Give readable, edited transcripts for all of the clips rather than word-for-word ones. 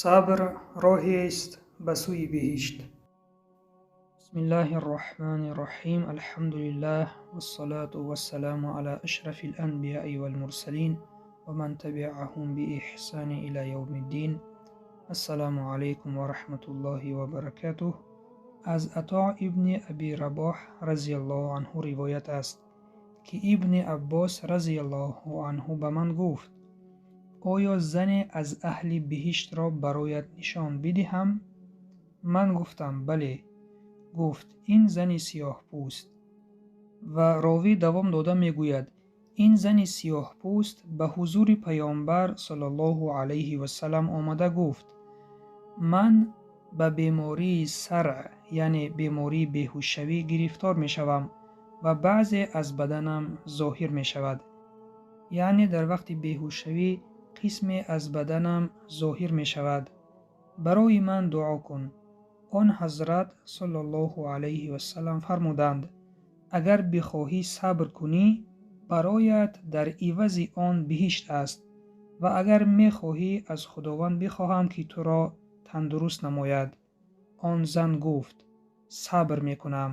Сабр роҳест ба сӯи биҳишт. Бисмиллаҳи рраҳмани рраҳим. Алҳамдулиллаҳ вассалату вассаламу ала ашрафил анбияи валмурсалин ва ман табиаҳум бииҳсани ила явмиддин. Ассаламу алайкум ва раҳматуллоҳи ва баракатуҳ. Аз Ато ибни Аби Рабоҳ разияллоҳу анҳу ривоят аст, ки Ибни Аббос разияллоҳу анҳу ба ман гуфт: оё зане аз аҳли биҳиштро бароят нишон бидиҳам? Ман гуфтам: бале. Гуфт: ин зани сиёҳпӯст. Ва ровӣ давом дода мегӯяд: ин зани сиёҳпӯст ба ҳузури Паёмбар саллаллоҳу алайҳи вассалам омада гуфт: ман ба бемории саръ, яъне бемории беҳушшавӣ гирифтор мешавам ва баъзе аз баданам зоҳир мешавад. Яъне дар вақти беҳушшавӣ қисме аз баданам зоҳир мешавад. Барои ман дуо кун. Он ҳазрат саллаллоҳу алайҳи вассалам фармуданд: агар бихоҳӣ сабр кунӣ, бароят дар ивази он биҳишт аст ва агар мехоҳӣ аз Худованд бихоҳам, ки туро тандуруст намояд. Он зан гуфт: сабр мекунам.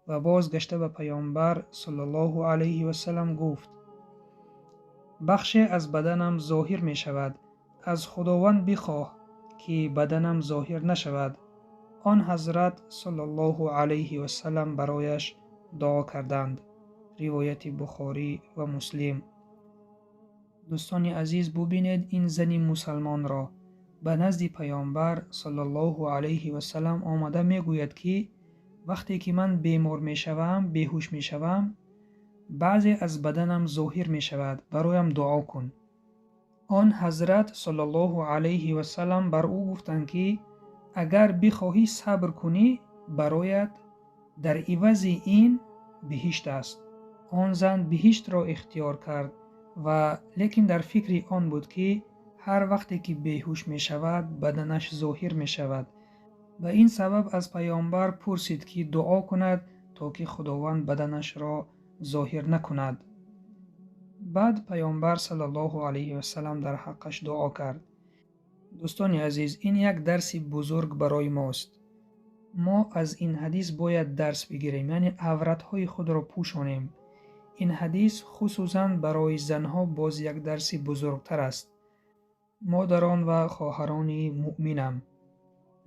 Ва бозгашта ба Паёмбар саллаллоҳу алайҳи вассалам гуфт: бахше аз баданам зоҳир мешавад, аз Худованд бихоҳ, ки баданам зоҳир нашавад. Он ҳазрат саллаллоҳу алайҳи вассалам барояш дуо карданд. Ривояти Бухорӣ ва Муслим. Дӯстони азиз, бубинед ин зани мусалмонро ба назди Паёмбар саллаллоҳу алайҳи вассалам омада мегӯяд, ки вақте ки ман бемор мешавам, беҳуш мешавам, баъзе аз баданам зоҳир мешавад, бароям дуо кун. Он ҳазрат саллаллоҳу алайҳи вассалам бар ӯ гуфтанд, ки агар бихоҳӣ сабр кунӣ, бароят дар ивази ин биҳишт аст. Он зан биҳиштро ихтиёр кард ва лекин дар фикри он буд, ки ҳар вақте ки беҳуш мешавад, баданаш зоҳир мешавад. Ба ин сабаб аз Паёмбар пурсид, ки дуо кунад, то ки Худованд баданашро зоҳир накунад. Баъд Паёмбар саллаллоҳу алайҳи вассалам дар ҳаққаш дуо кард. Дӯстони азиз, ин як дарси бузург барои мост. Мо аз ин ҳадис бояд дарс бигирем, яъне авратҳои худро пӯшонем. Ин ҳадис хусусан барои занҳо боз як дарси бузургтар аст. Модарон ва хоҳарони муъминам,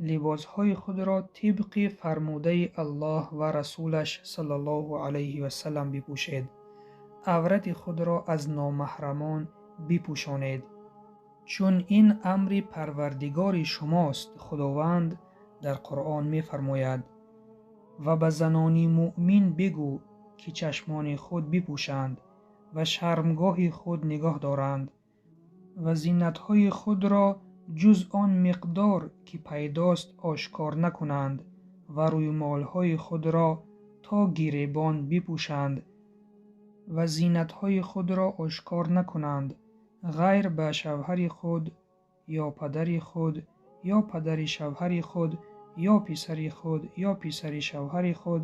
либосҳои худро тибқи фармудаи Аллоҳ ва Расулаш саллаллоҳу алайҳи вассалам бипӯшед. Аврати худро аз номаҳрамон бипӯшонед, чун ин амри Парвардигори шумост. Худованд дар Қуръон мефармояд: ва ба занони муъмин бигӯ, ки чашмони худ бипӯшанд ва шармгоҳи худ нигоҳ доранд ва зинатҳои худро ҷуз он миқдор, ки пайдост, ошкор накунанд ва рӯймолҳои худро то гиребон бипӯшанд ва зинатҳои худро ошкор накунанд, ғайр ба шавҳари худ ё падари худ ё падари шавҳари худ ё писари худ ё писари шавҳари худ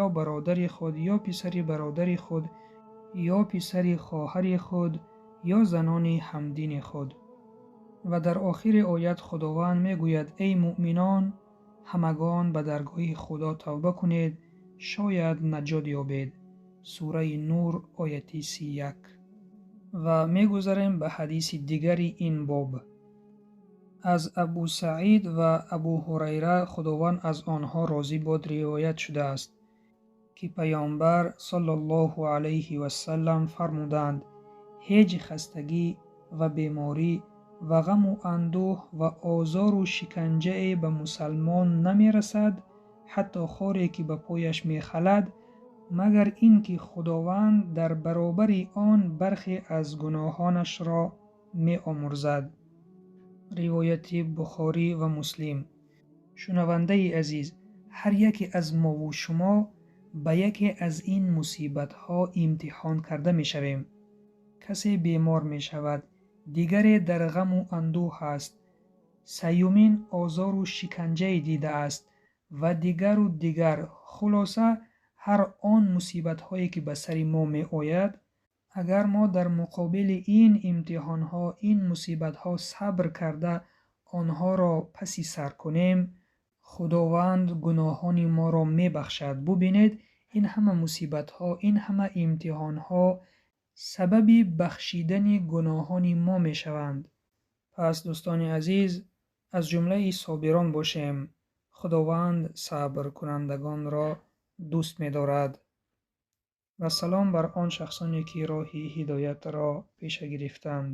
ё бародари худ ё писари бародари худ ё писари хоҳари худ ё занони ҳамдини худ. Ва дар охири оят Худованд мегӯяд: эй муъминон, ҳамагон ба даргоҳи Худо тавба кунед, шояд наҷот ёбед. Сураи Нур, ояти 31. Ва мегузарем ба ҳадиси дигари ин боб. Аз Абу Саид ва Абу Ҳурайра, Худованд аз онҳо розӣ бод, ривоят шудааст, ки Паёмбар саллаллоҳу алайҳи вассалам фармуданд: ҳеҷ хастагӣ ва беморӣ ва ғаму андӯҳ ва озору шиканҷае ба мусалмон намерасад, ҳатто хоре ки ба пояш мехалад, магар ин ки Худованд дар баробари он бархе аз гуноҳонашро меомӯрзад. Ривояти Бухорӣ ва Муслим. Шунавандаи азиз, ҳар яке аз мову шумо ба яке аз ин мусибатҳо имтиҳон карда мешавем. Касе бемор мешавад, дигаре дар ғаму андӯҳ аст, сеюмин озору шиканҷае дидааст ва дигару дигар. Хулоса, ҳар он мусибатҳое ки ба сари мо меояд, агар мо дар муқобили ин имтиҳонҳо, ин мусибатҳо сабр карда, Онҳоро паси сар кунем, Худованд гуноҳони моро мебахшад. Бубинед, ин ҳама мусибатҳо, ин ҳама имтиҳонҳо сабаби бахшидани гуноҳони мо мешаванд. Пас дӯстони азиз, аз ҷумлаи собирон бошем. Худованд сабркунандагонро дӯст медорад. Ва салом бар он шахсоне, ки роҳи ҳидоятро пеша гирифтанд.